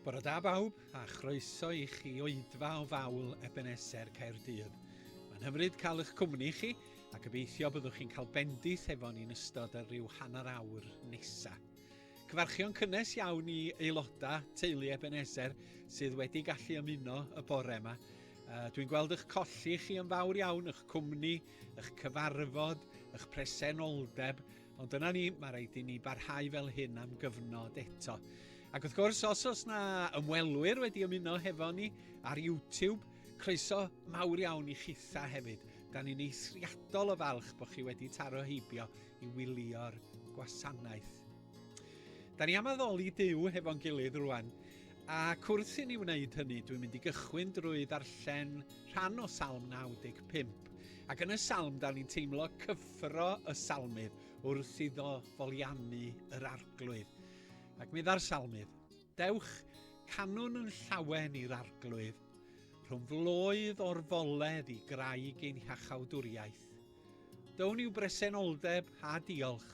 Bore da bawb, a chroeso i chi oedfa o fawl Ebeneser Caerdydd. Mae'n hyfryd cael eich cwmni chi, a gobeithio byddwch chi'n cael bendith efo ni'n ystod y rhyw hanner awr nesa. Cyfarchion cynnes iawn i aelodau teulu Ebeneser sydd wedi gallu ymuno y bore yma. Dwi'n gweld eich colli chi yn fawr iawn, eich cwmni, eich cyfarfod, eich presenoldeb, Ond dyna ni, mae rhaid i ni barhau fel hyn am gyfnod eto. Ac wrth gwrs, os oes na ymwelwyr wedi ymuno hefo ni ar YouTube, croeso mawr iawn i chitha hefyd. Da ni'n eithriadol o falch bod chi wedi taro heibio i wylio'r gwasanaeth. Da ni am addoli Duw hefo'n gilydd rwan, ac wrth i ni wneud hynny, dwi'n mynd i gychwyn drwy ddarllen rhan o Salm 95. Ac yn y salm, da ni'n teimlo cyffro y salmydd wrth iddo foliannu yr arglwydd. Ac mi dda'r salmydd, dewch, canwn yn llawen i'r arglwydd, rhwng floedd o'r foledd i graig ein hiachawdwriaeth. Down i'w bresenoldeb a diolch,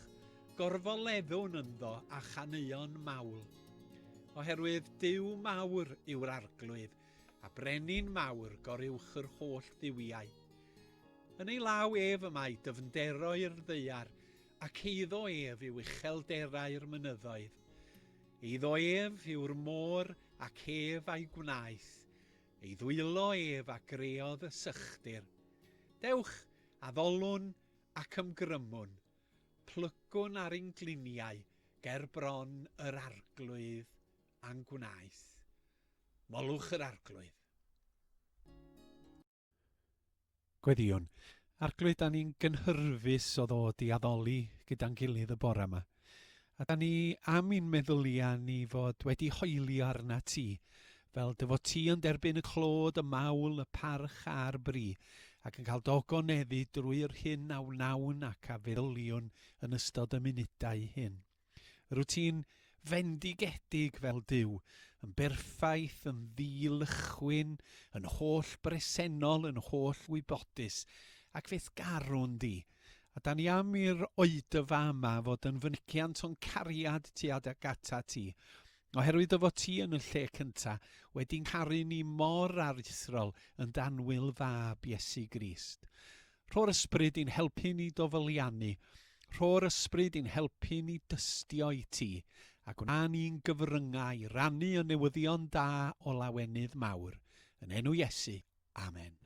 gorfoleddwn ynddo a chaneuon mawl. Oherwydd Duw mawr yw'r arglwydd, a brenin mawr goruwch yr holl dduwiau. Yn ei law ef y mae dyfnderoedd ddaear, ac eiddo ef yw uchelderau'r mynyddoedd. Eiddo ef yw'r môr, ac ef a'i gwnaeth. Ei ddwylo ef a greodd y sychdir. Dewch, addolwn ac ymgrymwn, plygwn ar ein gliniau ger bron yr Arglwydd a'n gwnaeth. Molwch yr Arglwydd. Gweddïwn. Arglwydd, da ni'n gynhyrfus o ddod i addoli gyda'n gilydd y bore yma. A da ni am i'n meddyliau ni fod wedi hoelio arna ti, fel dy fod ti yn derbyn y clod, y mawl, y parch a'r bri, ac yn cael dogoneddu drwy'r hyn a wnawn ac a feddyliwn yn ystod y munudau hyn. Rwyt ti'n fendigedig fel Duw, yn berffaith, yn ddi-lychwyn, yn holl bresennol, yn holl wybodus, ac fe'th garwn di. A da ni am i'r oedfa yma fod yn fynegiant o'n cariad tuag atat ti, oherwydd dy fod ti yn y lle cynta wedi'n caru ni mor aruthrol yn d'annwyl Fab Iesu Grist. Rho'r Ysbryd i'n helpu ni dofyliannu. Rho'r Ysbryd i'n helpu ni dystio i ti, a gwna ni'n gyfryngau i rannu y newyddion da o lawenydd mawr. Yn enw Iesu. Amen.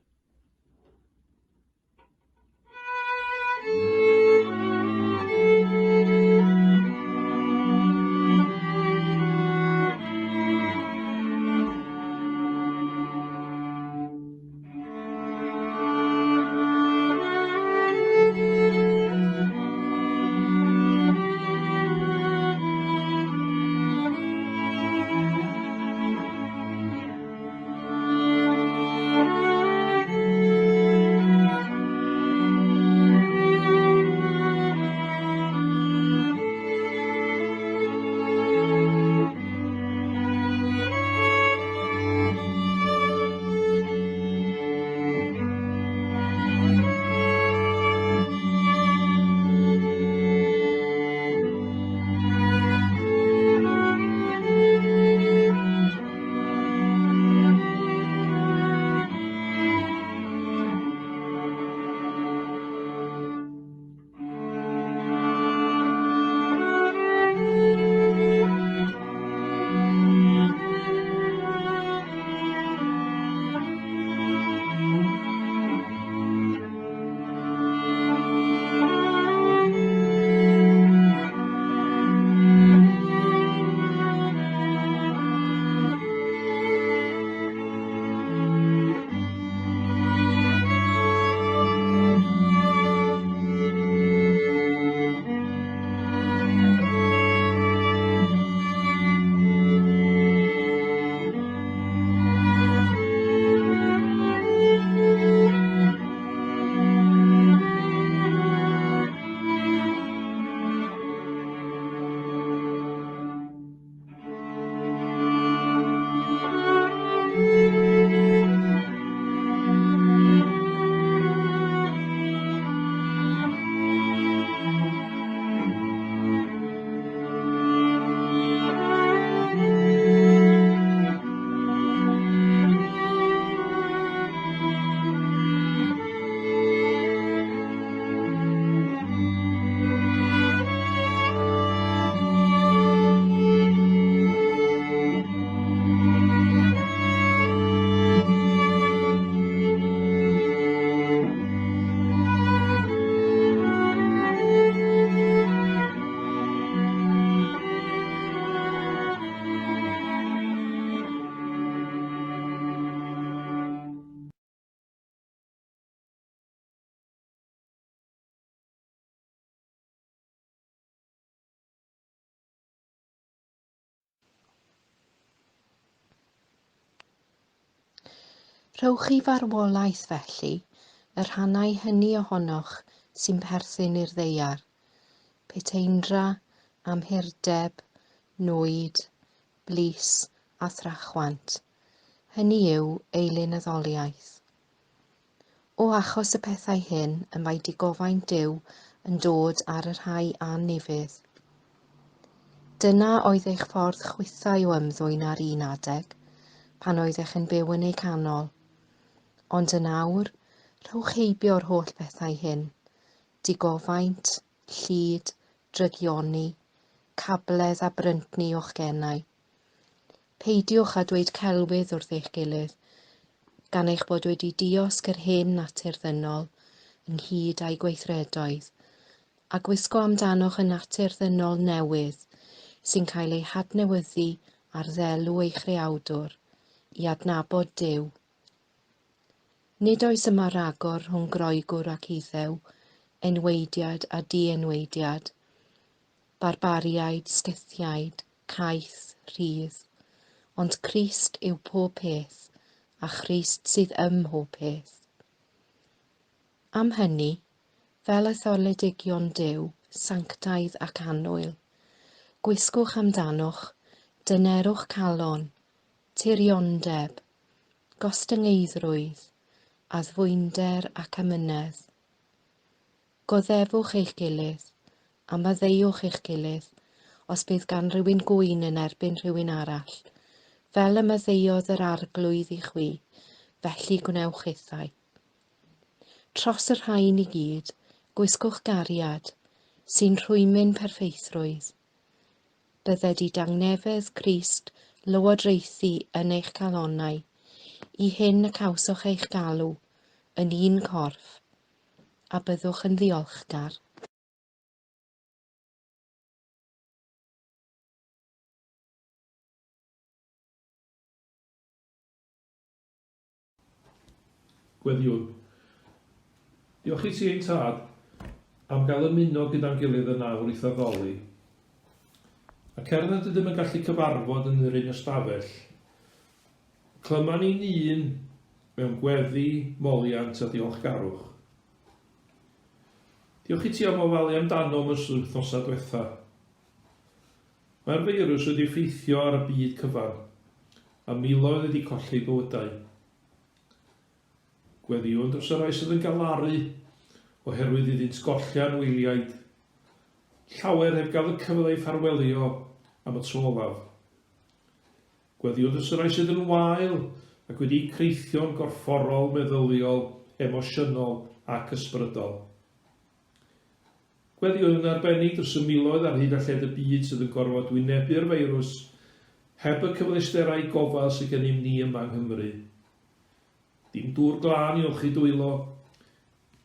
Rhowch i farwolaeth, felly, y rhannau hynny ohonoch sy'n perthyn i'r ddaear, puteindra, amhurdeb, nwyd, blys a thrachwant, hynny yw, eilunaddoliaeth. O achos y pethau hyn y mae digofaint Duw yn dod ar y rhai anufudd. Dyna oedd eich ffordd chwithau o ymddwyn ar un adeg, pan oeddech yn byw yn eu canol. Ond yn awr, rhowch heibio'r holl bethau hyn, digofaint, llid, drygioni, cabledd a bryntni o'ch genau. Peidiwch â dweud celwydd wrth eich gilydd, gan eich bod wedi diosg yr hen natur ddynol ynghyd â'i gweithredoedd, a gwisgo amdanoch y natur ddynol newydd sy'n cael ei hadnewyddu ar ddelw ei Chreawdwr, i adnabod Duw. Nid oes yma ragor rhwng Groegwr ac Iddew, enweidiad a dienweidiad, barbariaid, Scythiaid, caeth, rhydd, ond Crist yw pob peth, a Christ sydd ym mhob peth. Am hynny, fel etholedigion Duw, sanctaidd ac annwyl, gwisgwch amdanoch dynerwch calon, tiriondeb, gostyngeiddrwydd, addfwynder ac amynedd. Goddefwch eich gilydd, a maddeuwch eich gilydd, os bydd gan rywun gŵyn yn erbyn rhywun arall, fel y maddeuodd yr Arglwydd i chwi, felly gwnewch hithau. Tros y rhain i gyd, gwisgwch gariad, sy'n rhwymyn perffeithrwydd. Bydded i dangnefedd Crist lywodraethu yn eich calonnau, i hyn y cawsoch eich galw, yn un corff, a byddwch yn ddiolchgar. Gweddïwn. Diolch i ti ein Tad am gael ymuno gyda'n gilydd yn awr i'th addoli. Ac er nad ydym yn gallu cyfarfod yn yr un ystafell, clyma ni'n un mewn gweddi, moliant a diolchgarwch. Diolch i ti am ofalu amdanom yn ystod wythnosau diwetha. Mae'r feirws wedi effeithio ar y byd cyfan, a miloedd wedi colli eu bywydau. Gweddïwn dros y rhai sydd yn galaru oherwydd iddynt golli anwyliaid, llawer heb gael y cyfle i ffarwelio am y tro olaf. Gweddïwn dros y rhai sydd yn wael ac wedi'u creithio'n gorfforol, meddyliol, emosiynol ac ysbrydol. Gweddïodd yn arbennig dros y miloedd ar hyd a lled y byd sydd yn gorfod wynebu'r feirws heb y cyfleusterau gofal sydd gennym ni yma yng Nghymru. Dim dŵr glân i olchi dwylo,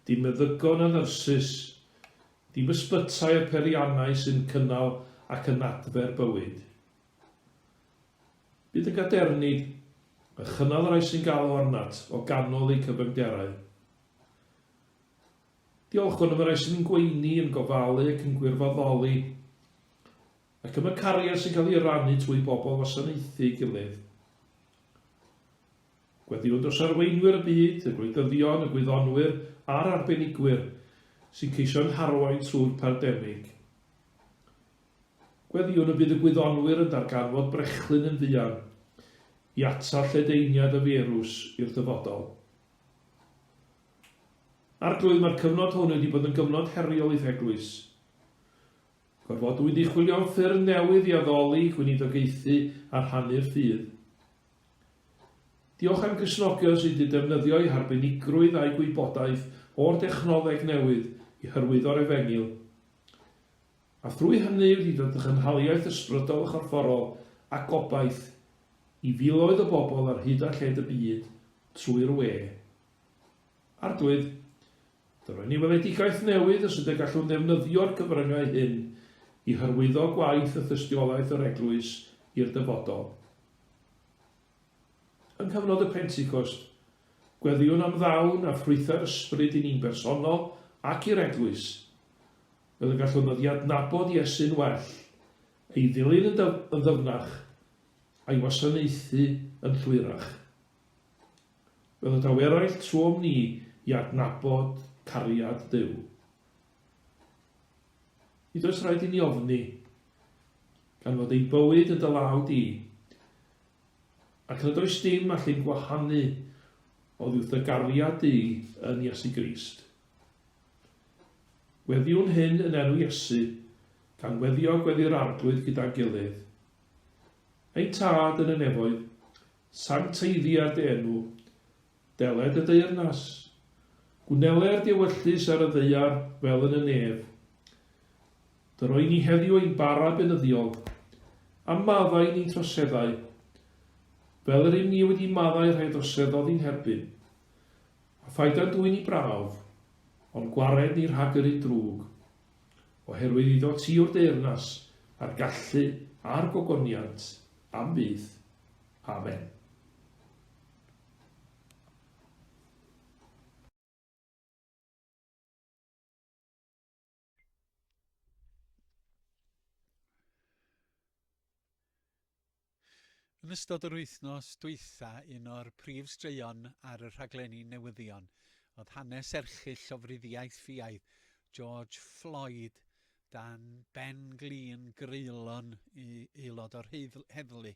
dim meddygon a nyrsys, dim ysbytai a pheiriannau sy'n cynnal ac yn adfer bywyd. Bydd y gadernid a chynnal y rhai sy'n galw arnat o ganol eu cyfyngderau. Diolchwn am y rhai sydd yn gweini, yn gofalu ac yn gwirfoddoli, ac am y cariad sy'n cael ei rannu trwy bobl wasanaethu ei gilydd. Gweddïwn dros arweinwyr y byd, y gwleidyddion, y gwyddonwyr a'r arbenigwyr sy'n ceisio'n harwain trwy'r pandemig. Gweddïwn y bydd y gwyddonwyr yn darganfod brechlyn yn fuan i atal lledaeniad y feirws i'r dyfodol. Arglwydd, mae'r cyfnod hwn wedi bod yn gyfnod heriol i'th eglwys. Gorfodwyd i chwilio am ffyrdd newydd i addoli, gweinidogaethu a rhannu'r ffydd. Diolch am Gristnogion sydd wedi defnyddio eu harbenigrwydd a'u gwybodaeth o'r dechnoleg newydd i hyrwyddo'r efengyl, a thrwy hynny wedi dod â chynhaliaeth ysbrydol a chorfforol a gobaith i filoedd o bobl ar hyd a lled y byd trwy'r we. Arglwydd, dyma ni weledigaeth newydd o sut y gallwn ddefnyddio'r cyfryngau hyn i hyrwyddo gwaith a thystiolaeth yr Eglwys i'r dyfodol. Yng nghyfnod y Pentecost, gweddïwn am ddawn a ffrwythau'r Ysbryd i ni'n bersonol ac i'r Eglwys, fel y gallwn ddod i adnabod Iesu'n well, ei ddilyn yn ddyfnach, a'i wasanaethu yn llwyrach. Fel y daw eraill trwom ni i adnabod cariad Duw. Nid oes rhaid i ni ofni, gan fod ein bywyd yn dy law di, ac nad oes dim all ein gwahanu oddi wrth dy gariad di yn Iesu Grist. Weddiwn hyn yn enw Iesu, gan weddio gweddi'r Arglwydd gyda'n gilydd. Ein Tad yn y nefoedd, sancteiddier dy enw, deled dy deyrnas. Gwneler dy ewyllys ar y ddaear fel yn y nef. Dyroi ni heddiw ein bara beunyddiol, a maddau ni'n troseddau, fel yr ym ni wedi maddau rhai droseddodd i'n herbyn. A phaid â'n dwyn i brawf, ond gwared ni rhag yr un drwg. Oherwydd iddo ti yw'r deyrnas, a'r gallu, a'r gogoniant, am byth. Amen. Yn ystod yr wythnos dwytha, un o'r prif straeon ar y rhaglenni newyddion oedd hanes erchyll llofruddiaeth ffiaidd George Floyd dan ben glin greulon i aelod o'r heddlu.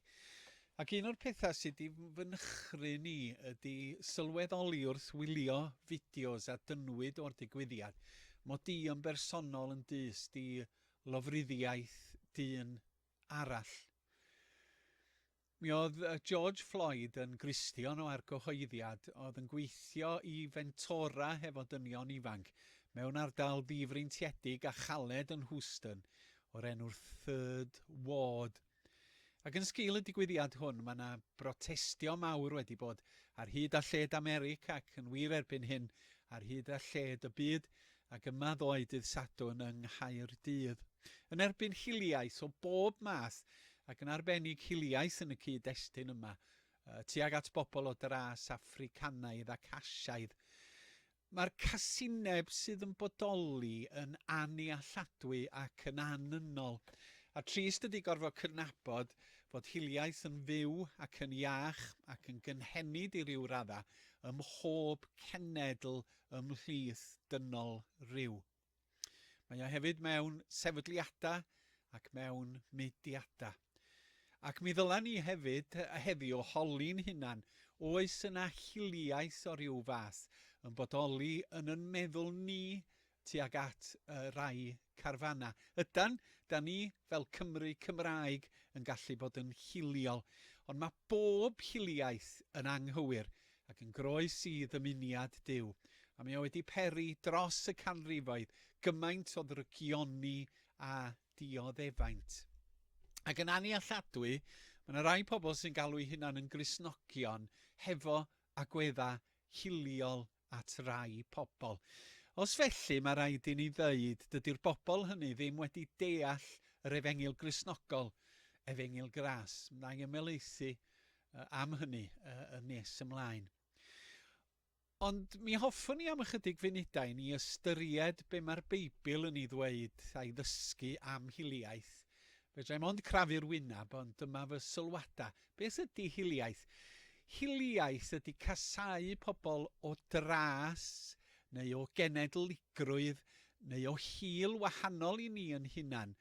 Ac un o'r pethau sydd wedi fy nychryn i ydy sylweddoli wrth wylio fideos a dynnwyd o'r digwyddiad, mod i yn bersonol yn dyst i lofruddiaeth dyn arall. Mi oedd George Floyd yn Gristion o argyhoeddiad oedd yn gweithio i fentora hefo dynion ifanc mewn ardal ddifreintiedig a chaled yn Houston o'r enw'r Third Ward. Ac yn sgil y digwyddiad hwn, mae yna brotestio mawr wedi bod ar hyd a lled America ac yn wir erbyn hyn ar hyd a lled y byd ac yma ddoe dydd Sadwrn yng Nghaerdydd. Yn erbyn hiliaeth o bob math, ac yn arbennig hiliaeth yn y cyd-destun yma, tuag at bobl o dras Affricanaidd ac Asiaidd. Mae'r casineb sydd yn bodoli yn annealladwy ac yn annynol. A trist ydy gorfod cydnabod fod hiliaeth yn fyw ac yn iach ac yn gynhenid i ryw raddau ym mhob cenedl ymhlith dynol ryw. Mae o hefyd mewn sefydliadau ac mewn mudiadau. Ac mi ddyla ni hefyd heddiw holi'n hunan, oes yna hiliaeth o ryw fath yn bodoli yn yn meddwl ni tuag at y rai carfanau? Ydan, da ni fel Cymry Cymraeg yn gallu bod yn hiliol, ond mae bob hiliaeth yn anghywir ac yn groes i ddymuniad Duw, a mae o wedi peri dros y canrifoedd gymaint o ddrygioni a dioddefaint. Ac yn annealladwy, mae yna rai pobl sy'n galw eu hunain yn Gristnogion hefo agweddau hiliol at rai pobl. Os felly, mae rhaid i ni ddeud, dydy'r bobl hynny ddim wedi deall yr efengyl Gristnogol, efengyl gras. Wna i ymhelaethu am hynny yn nes ymlaen. Ond mi hoffwn i am ychydig funudau ni ystyried be mae'r Beibl yn ei ddweud a'i ddysgu am hiliaeth. Fedra i mond crafu'r wyneb, ond dyma fy sylwadau. Beth ydy hiliaeth? Hiliaeth ydy casáu pobl o dras neu o genedligrwydd neu o hil wahanol i ni yn hunan,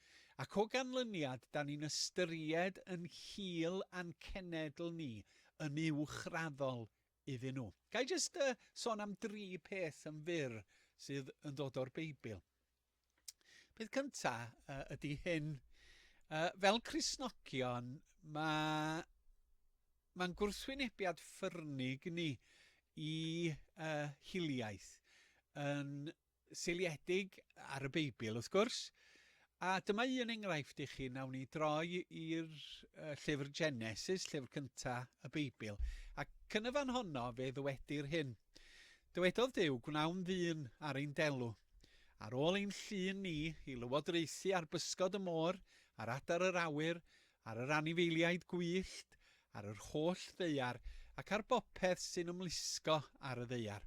ac o ganlyniad da ni'n ystyried yn hil a'n cenedl ni yn uwchraddol iddyn nhw. Ga i jyst uh, sôn am dri peth yn fyr sydd yn dod o'r Beibl. Peth cynta uh, ydy hyn. Uh, fel Cristnogion, mae mae'n gwrthwynebiad ffyrnig ni i uh, hiliaeth yn seiliedig ar y Beibl, wrth gwrs. A dyma un enghraifft i chi, nawn ni droi i'r llyfr Genesis, llyfr cyntaf y Beibl. Ac yn y fan honno fe ddywedir hyn. Dywedodd Duw, gwnawn ddyn ar ein delw, ar ôl ein llun ni i lywodraethu ar bysgod y môr, ar adar yr awyr, ar yr anifeiliaid gwyllt, ar yr holl ddaear, ac ar bopeth sy'n ymlusgo ar y ddaear.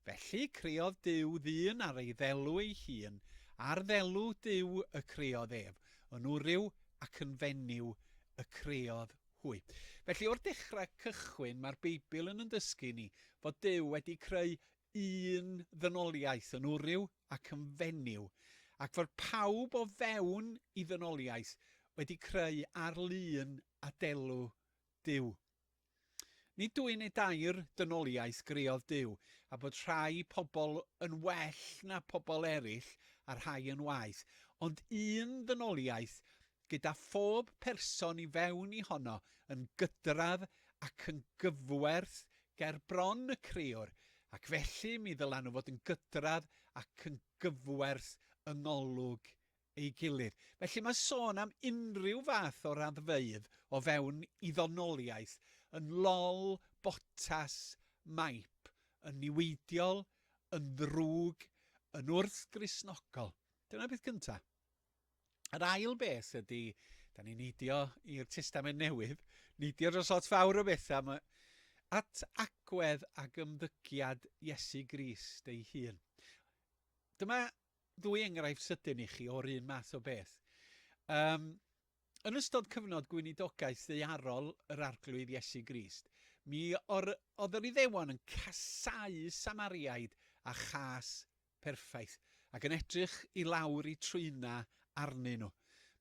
Felly creodd Duw ddyn ar ei ddelw ei hun, ar ddelw Duw y creodd ef, yn wryw ac yn fenyw y creodd hwy. Felly o'r dechrau cychwyn mae'r Beibl yn yn dysgu ni fod Duw wedi creu un ddynoliaeth yn wryw ac yn fenyw, ac fod pawb o fewn i ddynoliaeth wedi creu ar lun a delw Duw. Nid dwy neu dair dynoliaeth greodd Duw, a bod rhai pobl yn well na pobl eraill a rhai yn waeth, ond un ddynoliaeth gyda phob person i fewn i honno yn gydradd ac yn gyfwerth ger bron y Crewr, ac felly mi ddylan nhw fod yn gydradd ac yn gyfwerth yng ngolwg ei gilydd. Felly mae sôn am unrhyw fath o raddfeydd o fewn i ddonoliaeth yn lol, botas, maip, yn niweidiol, yn ddrwg, yn wrth-Gristnogol. Dyna beth cyntaf. Yr ail beth ydy, da ni'n neidio i'r Testament Newydd, neidio dros lot fawr o bethau, mae, at agwedd ag ymddygiad Iesu Grist ei hun. Dyma ddwy enghraifft sydyn i chi o'r un math o beth. Um, yn ystod cyfnod gweinidogaeth ddaearol yr Arglwydd Iesu Grist, mi or, oedd yr Iddewon yn casáu Samariaid a chas perffaith, ac yn edrych i lawr i trwyna arnyn nhw.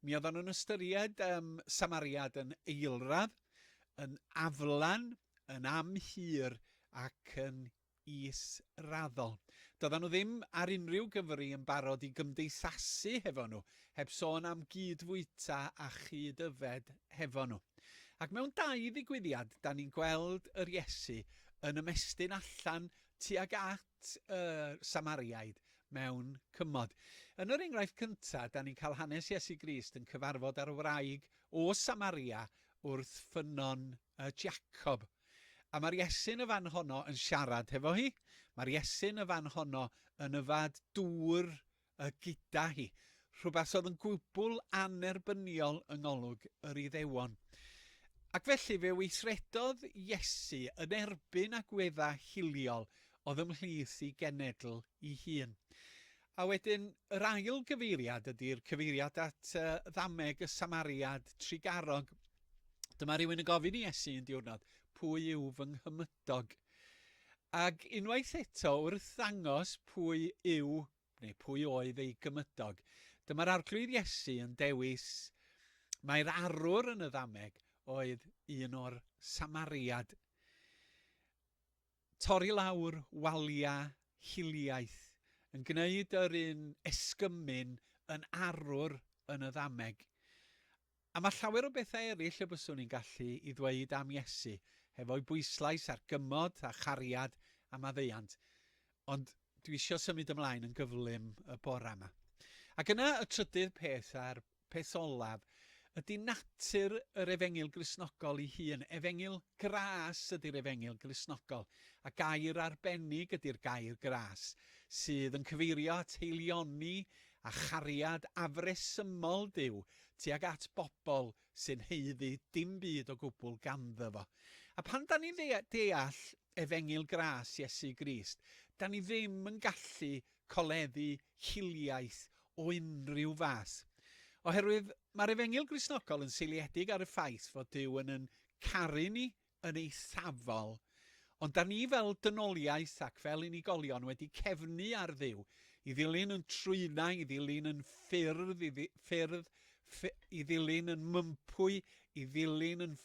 Mi oedden nhw'n ystyried um, Samariad yn eilradd, yn aflan, yn amhur ac yn is-raddol. Doedden nhw ddim ar unrhyw gyfri yn barod i gymdeithasu hefo nhw, heb sôn am gyd-fwyta a chyd-yfed hefo nhw. Ac mewn dau ddigwyddiad, da ni'n gweld yr Iesu yn ymestyn allan tuag at y Samariaid mewn cymod. Yn yr enghraifft cyntaf, da ni'n cael hanes Iesu Grist yn cyfarfod â'r wraig o Samaria wrth ffynnon Jacob. A mae'r Iesu'n y fan honno yn siarad hefo hi. Mae'r Iesu'n y fan honno yn yfad dŵr y gyda hi. Rhywbeth oedd yn gwbl annerbyniol yng ngolwg yr Iddewon. Ac felly fe weithredodd Iesu yn erbyn agweddau hiliol oedd ymhlith ei genedl ei hun. A wedyn yr ail gyfeiriad ydy'r cyfeiriad at ddameg y Samariad trugarog. Dyma rhywun yn gofyn i Iesu un diwrnod, pwy yw fy nghymydog? Ac unwaith eto, wrth ddangos pwy yw, neu pwy oedd ei gymydog, dyma'r Arglwydd Iesu yn dewis mai'r arwr yn y ddameg oedd un o'r Samariad. Torri lawr waliau hiliaeth, yn gwneud yr un esgymun yn arwr yn y ddameg. A mae llawer o bethau eraill y byswn i'n gallu i ddweud am Iesu, hefo'i bwyslais ar gymod a chariad a maddeuant, ond dwi isio symud ymlaen yn gyflym y bore yma. Ac yna y trydydd peth a'r peth olaf ydy natur yr Efengyl Gristnogol ei hun. Efengyl gras ydy'r Efengyl Gristnogol, a gair arbennig ydy'r gair gras, sydd yn cyfeirio at haelioni a chariad afresymol Duw tuag at bobl sy'n haeddu dim byd o gwbl ganddo fo. A pan da ni'n deall efengyl gras Iesu Grist, da ni ddim yn gallu coleddu hiliaeth o unrhyw fath. Oherwydd mae'r efengyl Gristnogol yn seiliedig ar y ffaith fod Duw yn yn caru ni yn eithafol, ond da ni fel dynoliaeth ac fel unigolion wedi cefnu ar Dduw, i ddilyn yn trwynau, i ddilyn yn ffyrdd, i, ffyrdd, i ddilyn yn mympwy, i ddilyn yn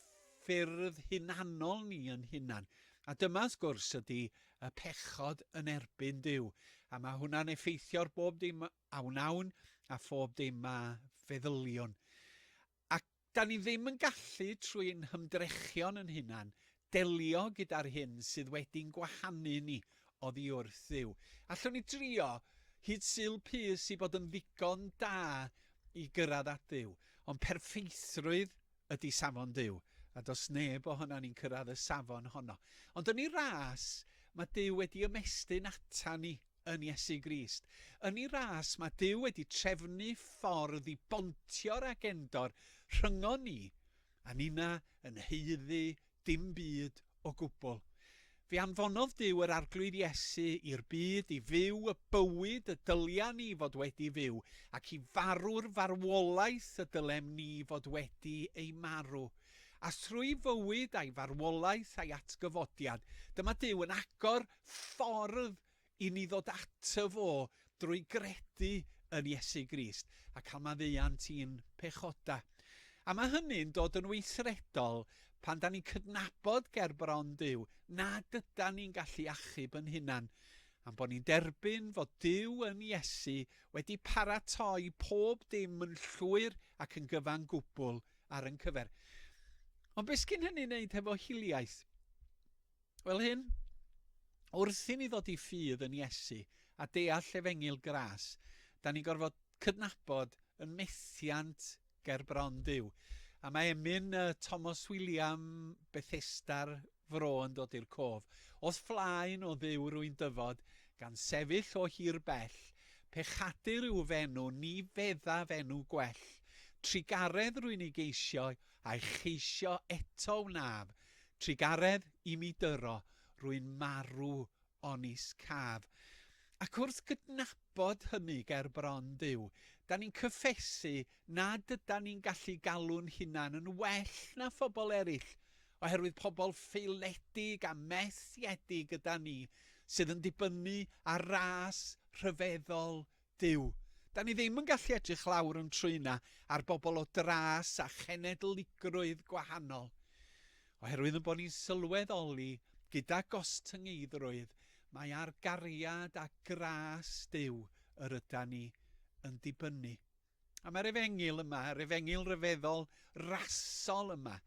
ffyrdd hunanol ni yn hunan. A dyma, wrth gwrs, ydy y pechod yn erbyn Duw. A mae hwnna'n effeithio ar bob dim a wnawn a phob dim a feddyliwn. Ac da ni ddim yn gallu, trwy ein hymdrechion yn hunan, delio gyda'r hyn sydd wedi'n gwahanu ni oddi wrth Dduw. Allwn ni drio hyd Sul Pys i bod yn ddigon da i gyrraedd at Dduw, ond perffeithrwydd ydy safon Duw, a does neb ohonan ni'n cyrraedd y safon honno. Ond yn ei ras, mae Duw wedi ymestyn ata ni yn Iesu Grist. Yn ei ras, mae Duw wedi trefnu ffordd i bontio'r agendor rhyngon ni a ninna yn haeddu dim byd o gwbl. Fe anfonodd Duw yr Arglwydd Iesu i'r byd i fyw y bywyd y dylia ni fod wedi fyw, ac i farw'r farwolaeth y dylem ni fod wedi ei marw. A thrwy fywyd a'i farwolaeth a'i atgyfodiad, dyma Duw yn agor ffordd i ni ddod ato fo drwy gredu yn Iesu Grist a cael maddeuant i'n pechodau. A mae hynny'n dod yn weithredol pan da ni'n cydnabod ger bron Duw nad ydan ni'n gallu achub yn hunan, a'n bod ni'n derbyn fod Duw yn Iesu wedi paratoi pob dim yn llwyr ac yn gyfan gwbl ar yn cyfer. Ond beth sgyn hynny wneud hefo hiliaeth? Wel hyn, wrth i ni ddod i ffydd yn Iesu a deall efengyl gras, da ni'n gorfod cydnabod yn methiant ger bron Duw. A mae emyn Thomas William Bethesda'r fro yn dod i'r cof. O'th flaen o Dduw rwy'n dyfod, gan sefyll o hir bell, pechadur yw f'enw, ni feddaf enw gwell. Trugaredd rwy'n ei geisio, a'i cheisio eto wnaf, Trugaredd i mi dyro, rwy'n marw onis caf. Ac wrth gydnabod hynny ger bron Duw, da ni'n cyffesu nad ydan ni'n gallu galw'n hunan yn well na phobl eraill, oherwydd pobl ffaeledig a methiedig ydan ni, sydd yn dibynnu ar ras rhyfeddol Duw. Da ni ddim yn gallu edrych lawr yn trwyna ar bobl o dras a chenedligrwydd gwahanol, oherwydd yn bod ni'n sylweddoli gyda gostyngeiddrwydd mai ar gariad a gras Duw yr yda ni yn dibynnu. A mae'r efengyl yma, yr efengyl ryfeddol rasol yma,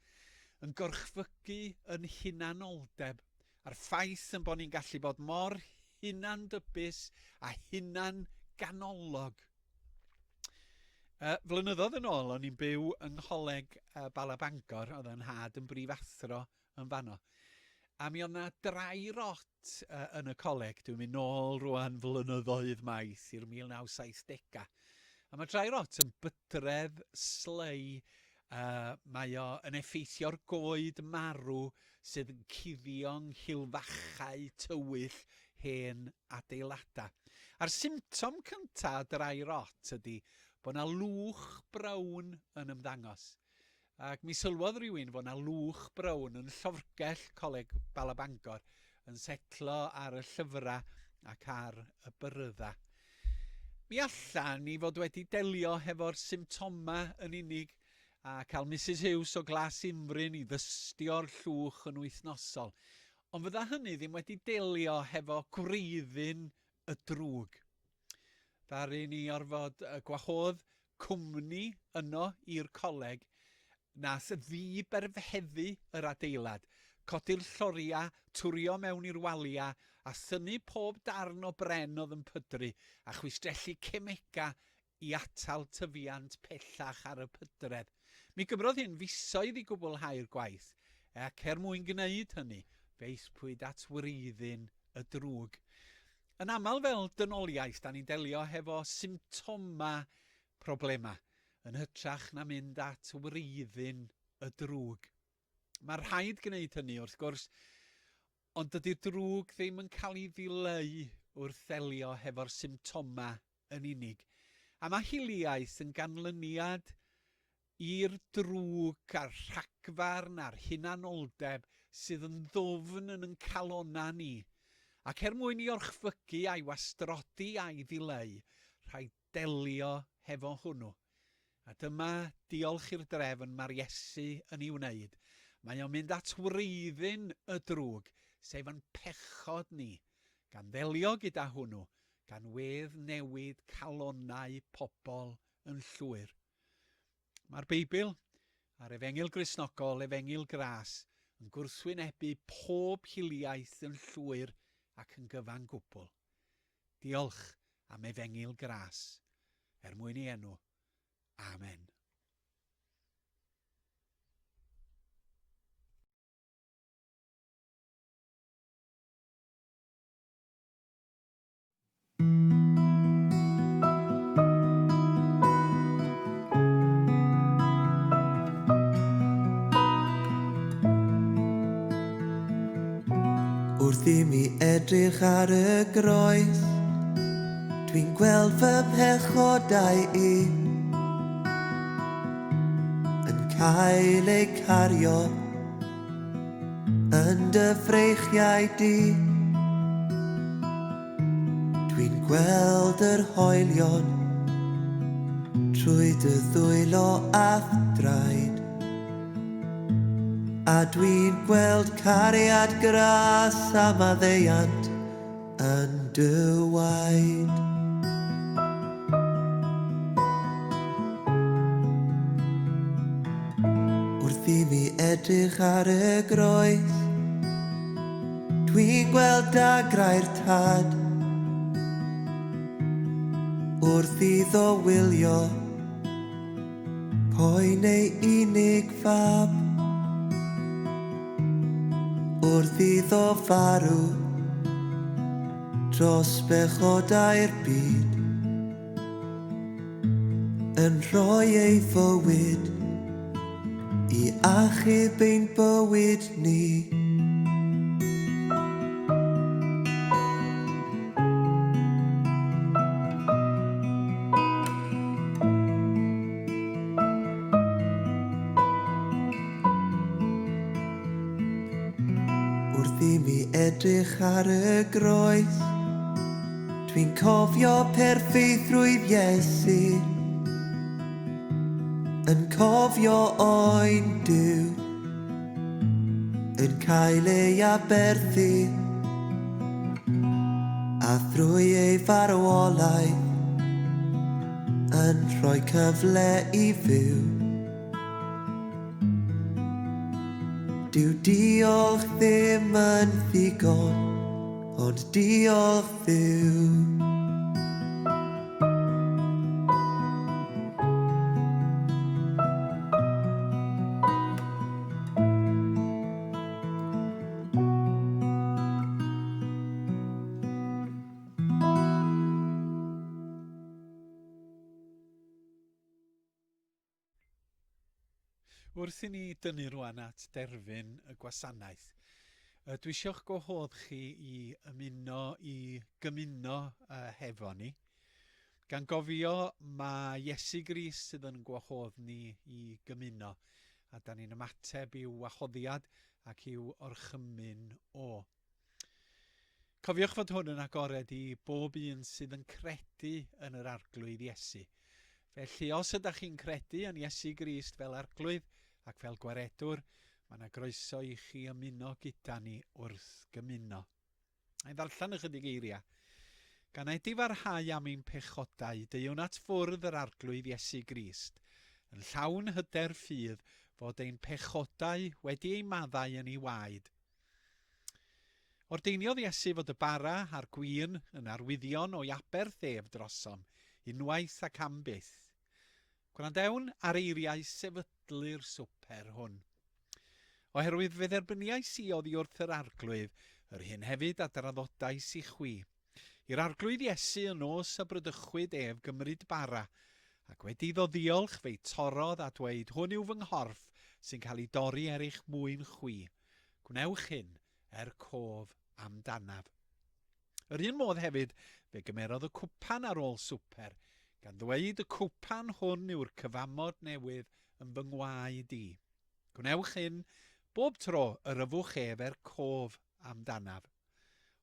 yn gorchfygu yn hunanoldeb a'r ffaith yn bod ni'n gallu bod mor hunandybus a hunan-ganolog. Flynyddoedd yn ôl, o'n i'n byw yng Ngholeg Bala Bangor, oedd yn nhad yn brifathro yn fanno. A mi oedd na drai rot yn y coleg, dwi'n mynd nôl rwan flynyddoedd maith i'r 1970au. A mae drai rot yn bydredd slei. Mae o yn effeithio'r goed marw sydd yn cuddio yng nghilfachau tywyll hen adeiladau. A'r symptom cynta o dry rot ydy bod 'na lwch brown yn ymddangos. Ac mi sylwodd rhywun fod 'na lwch brown yn llofrgell Coleg Bala Bangor yn setlo ar y llyfrau ac ar y byrddau. Mi allan ni fod wedi delio hefo'r symptomau yn unig a cael Misus Hughes o Glas Unfryn i ddystio'r llwch yn wythnosol. Ond fydda hynny ddim wedi delio hefo gwreiddyn y drwg. Ddaru ni orfod gwahodd cwmni yno i'r coleg Nath ddi-berfeddu yr adeilad, codi'r lloria, twrio mewn i'r walia, a thynnu pob darn o bren oedd yn pydru, a chwistrellu cemega i atal tyfiant pellach ar y pydredd. Mi gymrodd hyn fisoedd i gwblhau'r gwaith, ac er mwyn gwneud hynny, fe aethpwyd at wreiddyn y drwg. Yn aml fel dynoliaeth, da ni'n delio hefo symptomau problemau, yn hytrach na mynd at wreiddyn y drwg. Mae rhaid gwneud hynny, wrth gwrs, ond dydy'r drwg ddim yn cael ei ddileu wrth ddelio hefo'r symptomau yn unig. A mae hiliaeth yn ganlyniad i'r drwg a'r rhagfarn a'r hunanoldeb sydd yn ddwfn yn yn calonnau ni. Ac er mwyn i orchfygu a'i wastrodi a'i ddileu, rhaid delio hefo hwnnw. A dyma, diolch i'r drefn mae'r Iesu yn ei wneud, mae o'n mynd at wreiddyn y drwg, sef yn pechod ni, gan ddelio gyda hwnnw, gan wedd newid calonnau pobl yn llwyr. Mae'r Beibl a'r Efengyl Gristnogol, Efengyl Gras, yn gwrthwynebu pob hiliaeth yn llwyr ac yn gyfan gwbl. Diolch am Efengyl Gras, er mwyn ei enw. Amen. Wrth i mi edrych ar y groes, dwi'n gweld fy mhechodau i. Yn cael eu cario yn dy freichiau di. Dwi'n gweld yr hoelion trwy dy ddwylo a'th draed. A dwi'n gweld cariad gras a maddeuant yn dy waed. Wrth i mi edrych ar y groes, dwi'n gweld dagrau'r tad. Wrth iddo wylio Poen ei unig fab Wrth iddo farw Dros bechodau'r byd Yn rhoi ei fywyd I achub ein bywyd ni. Wrth i mi edrych ar y groes, dwi'n cofio perffeithrwydd Iesu, yn cofio oen Duw, yn cael ei aberthu, a thrwy ei farwolaeth, yn rhoi cyfle i fyw. Dyw diolch ddim yn ddigon, ond diolch Dduw. Wrth i ni dynnu rwan at derfyn y gwasanaeth, dwi eisiau'ch gwahodd chi i ymuno i gymuno hefo ni. Gan gofio mae Iesu Grist sydd yn gwahodd ni i gymuno, a da ni'n ymateb i'w wahoddiad ac i'w orchymyn o. Cofiwch fod hwn yn agored i bob un sydd yn credu yn yr Arglwydd Iesu. Felly, os ydych chi'n credu yn Iesu Grist fel Arglwydd ac fel Gwaredwr, mae yna groeso i chi ymuno gyda ni wrth gymuno. A'i ddarllen ychydig eiriau. Gan edifarhau am ein pechodau, deuwn at fwrdd yr Arglwydd Iesu Grist, yn llawn hyder ffydd fod ein pechodau wedi eu maddau yn ei waed. Ordeiniodd Iesu fod y bara a'r gwin yn arwyddion o'i aberth ef drosom, unwaith ac am byth. Gwrandewn ar eiriau sefydlu'r swper hwn. Oherwydd fe dderbyniais i oddi wrth yr Arglwydd yr hyn hefyd a draddodais i chwi. I'r Arglwydd Iesu y nos y bradychwyd ef gymryd bara, ac wedi iddo ddiolch fe'i torrodd a dweud, Hwn yw fy nghorff sy'n cael ei dorri er eich mwyn chwi. Gwnewch hyn er cof amdanaf. Yr un modd hefyd, fe gymerodd y cwpan ar ôl swper, gan ddweud, Y cwpan hwn yw'r cyfamod newydd yn fy ngwaed i. Gwnewch hyn bob tro yr yfwch ef er cof amdanaf.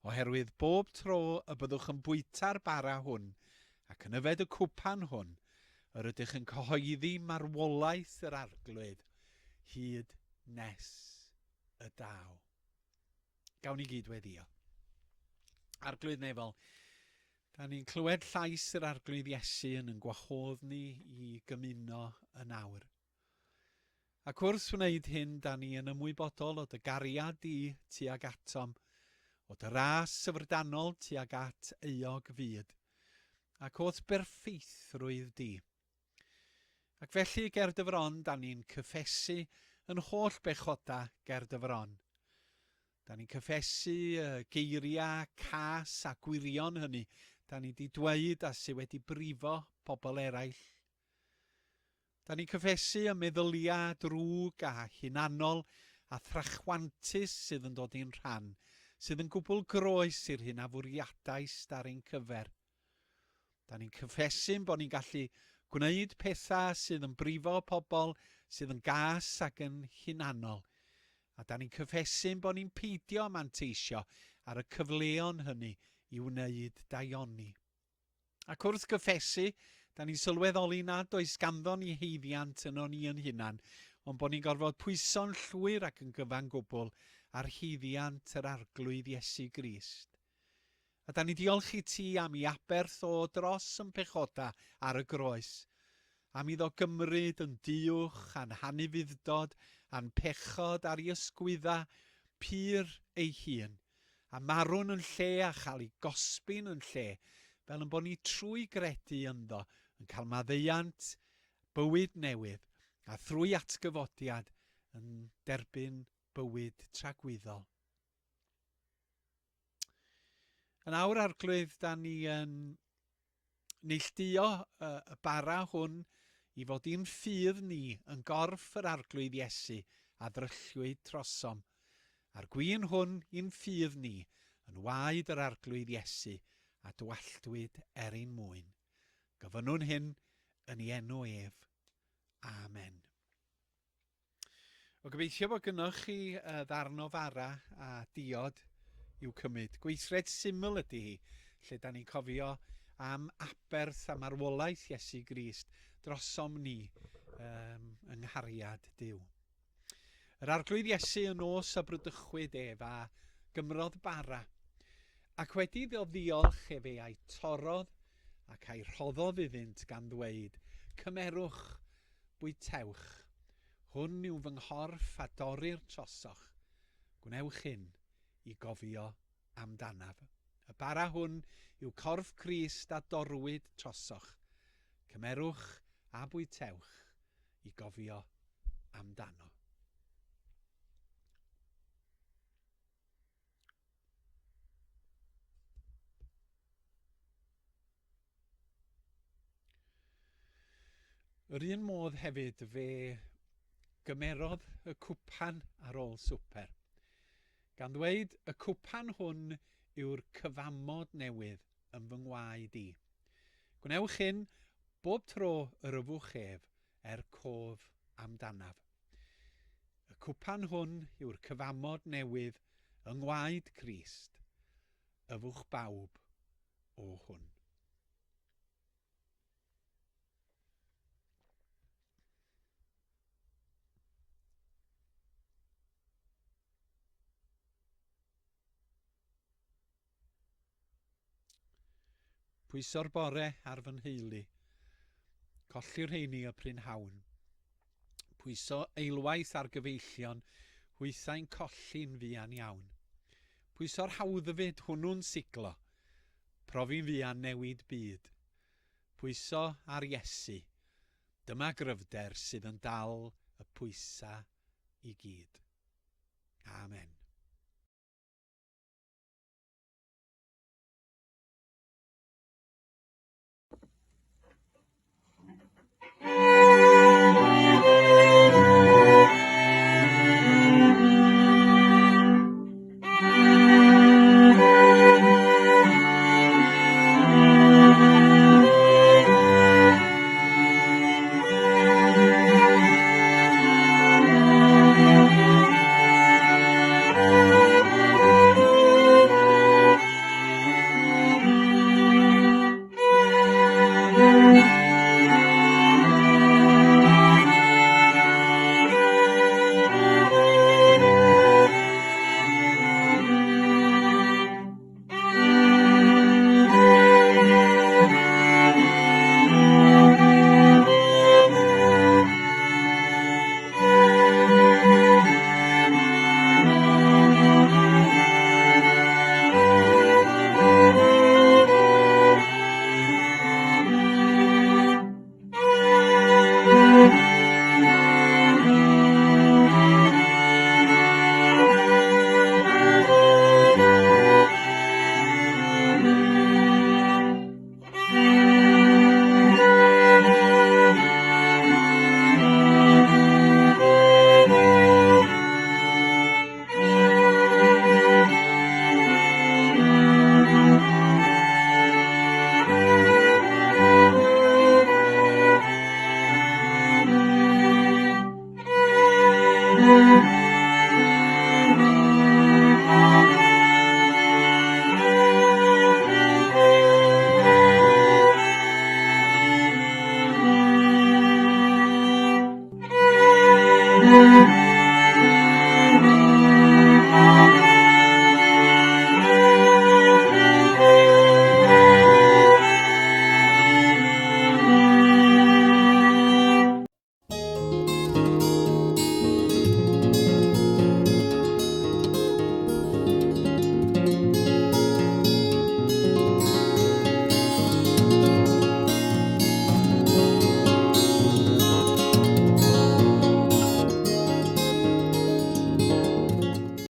Oherwydd bob tro y byddwch yn bwyta'r bara hwn ac yn yfed y cwpan hwn, yr ydych yn cyhoeddi marwolaeth yr Arglwydd hyd nes y daw. Gawn ni gyd weddio. Arglwydd nefol, da ni'n clywed llais yr Arglwydd Iesu yn yn gwahodd ni i gymuno yn awr. Ac wrth wneud hyn, da ni yn ymwybodol o dy gariad di tuag atom, o dy ras syfrdanol tuag at euog fyd, ac o'th berffeithrwydd di. Ac felly, ger dy fron, da ni'n cyffesu yn holl bechoda ger dy fron. Da ni'n cyffesu y geiriau cas a gwirion hynny da ni di dweud a sydd wedi brifo pobl eraill. Da ni'n cyffesu y meddyliau drwg a hunanol a thrachwantus sydd yn dod i'n rhan, sydd yn gwbl groes i'r hyn a fwriadaist ar ein cyfer. Da ni'n cyffesu'n bod ni'n gallu Gwneud pethau sydd yn brifo pobl, sydd yn gas ac yn hunanol. A da ni'n cyffesu'n bod ni'n peidio manteisio ar y cyfleon hynny i wneud daioni. Ac wrth gyffesu, da ni'n sylweddoli nad oes ganddo ni haeddiant yno ni yn hunan, ond bod ni'n gorfod pwyso'n llwyr ac yn gyfan gwbl ar haeddiant yr Arglwydd Iesu Grist. A da ni'n diolch i ti am i aberth o dros yn pechoda ar y groes, am iddo gymryd yn duwch a'n hanufudd-dod a'n pechod ar ei ysgwydda pur ei hun, a marw'n yn lle a chael ei gosbi'n yn lle, fel yn bod ni trwy gredu ynddo yn cael maddeuant, bywyd newydd, a thrwy atgyfodiad yn derbyn bywyd tragwyddol. Yn awr, Arglwydd, da ni yn neilltuo y bara hwn i fod i'n ffydd ni yn gorff yr Arglwydd Iesu a ddrylliwyd trosom, a'r gwin hwn i'n ffydd ni yn waed yr Arglwydd Iesu a dywalltwyd er ein mwyn. Gofynnwn hyn yn ei enw ef. Amen. O gobeithio bod gynnwch chi ddarn o fara a diod i'w cymryd. Gweithred syml ydy hi, lle da ni'n cofio am aberth a marwolaeth Iesu Grist drosom ni um, yng nghariad Duw. Yr Arglwydd Iesu y nos a brydychwyd ef a gymrodd bara, ac wedi iddo ddiolch efe a'i torrodd ac a'i rhoddodd iddynt gan ddweud, Cymerwch, Bwytewch. Hwn yw fy nghorff a dorrir trosoch. Gwnewch hyn i gofio amdanaf. Y bara hwn yw corff Crist a dorrwyd trosoch. Cymerwch a bwytewch i gofio amdano. Yr un modd hefyd fe gymerodd y cwpan ar ôl swper, gan ddweud, y cwpan hwn yw'r cyfamod newydd yn fy ngwaed i. Gwnewch hyn bob tro yr yfwch ef er cof amdanaf. Y cwpan hwn yw'r cyfamod newydd yng ngwaed Crist. Yfwch bawb o hwn. Pwyso'r bore ar fy nheulu. Colli'r rheini y prynhawn. Pwyso eilwaith ar gyfeillion, hwythau'n colli'n fuan iawn. Pwyso'r hawddfyd hwnnw'n siglo, profi'n fuan newid byd. Pwyso ar Iesu, dyma gryfder sydd yn dal y pwysa i gyd. Amen.